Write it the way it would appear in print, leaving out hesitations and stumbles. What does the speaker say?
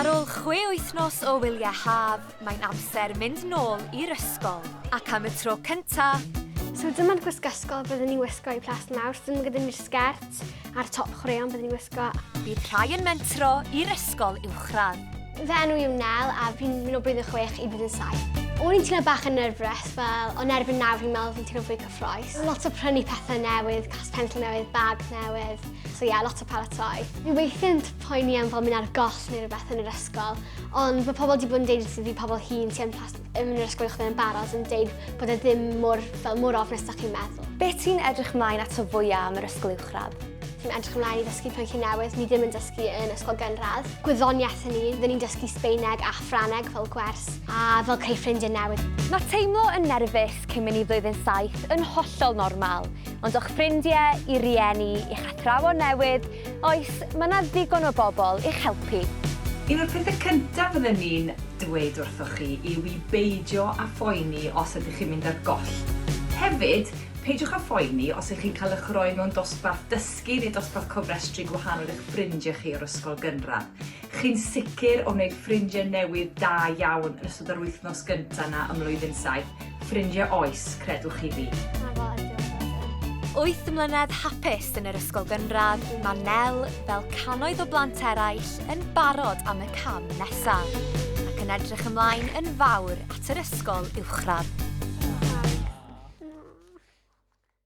Ar ôl chwe wythnos o wyliau haf, mae'n amser mynd nôl i'r ysgol. Ac am y tro cynta'... So dyma'r gwisg ysgol byddwn ni'n wisgo i Plas Mawrth. Dyma gyda ni'r sgert a'r top chwaraeon byddwn ni'n wisgo. Bydd rhai yn mentro i'r ysgol uwchradd. Fy enw i yw Nel a fi'n mynd o blwyddyn chwech i blwyddyn saith. O'n i'n teimlo bach yn nervous fel, ond erbyn nawr fi'n meddwl fi'n teimlo fwy cyffroes. Lot o prynu pethau newydd, cas pensel newydd, bag newydd. So ie, yeah, lot o paratoi. Fi weithiau'n poeni am fel mynd ar goll neu rhywbeth yn yr ysgol, ond mae pobl wedi bod yn deud wrth fi, pobl hŷn sy'n plas, yn mynd i'r ysgol uwchradd yn barod yn deud bod e ddim mor, fel, mor ofnus â chi'n meddwl. Be ti'n edrych mlaen ato fwyaf am yr ysgol uwchradd? Fi'n edrych ymlaen i ddysgu pynciau newydd ni ddim yn dysgu yn ysgol gynradd. Gwyddoniaeth yn ni, fydden ni'n dysgu Sbeineg a Ffrangeg fel gwers a fel creu ffrindiau newydd. Mae teimlo yn nerfus cyn mynd i flwyddyn saith yn hollol normal, ond o'ch ffrindiau, i rieni, i'ch athrawon newydd, oes, mae 'na ddigon o bobl i'ch helpu. Un o'r pethau cyntaf fydden ni'n dweud wrthoch chi yw i beidio â phoeni os ydych chi'n mynd ar goll. Hefyd, Peidiwch â phoeni os ych chi'n cael eich rhoi mewn dosbarth dysgu neu dosbarth cofrestru gwahanol i'ch ffrindiau chi o'r ysgol gynradd. Chi'n sicr o wneud ffrindiau newydd da iawn yn ystod yr wythnos gyntaf 'na ym mlwyddyn saith, ffrindiau oes, credwch chi fi. Wyth mlynedd hapus yn yr ysgol gynradd, mae Nel, fel cannoedd o blant eraill, yn barod am y cam nesaf, ac yn edrych ymlaen yn fawr at yr ysgol uwchradd.